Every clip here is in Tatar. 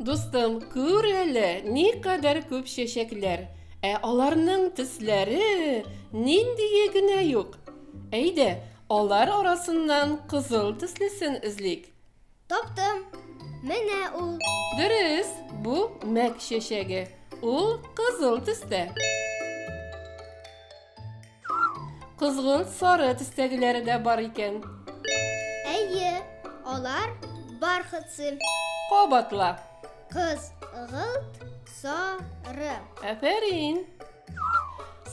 Дустым, күр әле, никадәр күп чәчәкләр. Ә аларның төсләре ниндие генә юк. Әйдә, алар арасыннан кызыл төслесен эзлик. Таптым. Менә ул. Дөрес, бу мәк чәчәге. Ул кызыл төстә. Кызгылт сары төстәгеләре дә бар икән. Әйе, алар бархатцы. Кабатла. Кызгылт сары. Афәрин.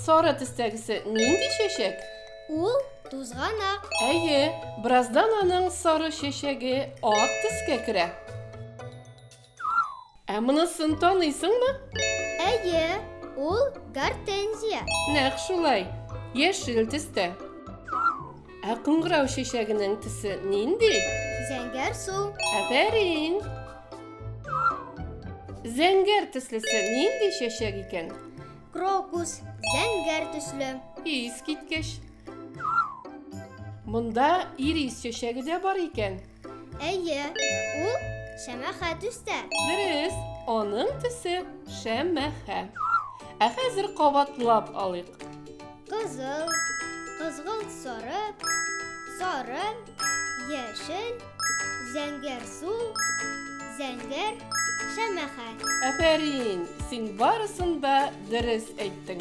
Сары төстәгесе нинди чәчәк? Ул тузганак. Әйе, бераздан аның сары чәчәге ак төскә керә. Ә монысын таныйсыңмы? Әйе, ул гортензия. Нәкъ шулай, яшел төстә. Ә кыңгырау чәчәгенең төсе нинди? Зәңгәр су. Афәрин! Зәңгәр төслесе нинди чәчәк икән? Крокус, зәңгәр төсле. Искиткеч. Монда ирис чәчәге дә бар икән. Әйе, ул шәмәхә төстә. Дөрес, аның төсе шәмәхә. Ә хәзер кабатлап алыйк. Кызыл, кызгылт сары, сары, яшел, зәңгәр су, зәңгәр, шәмәхә. Афәрин, син барысын да дөрес әйттең.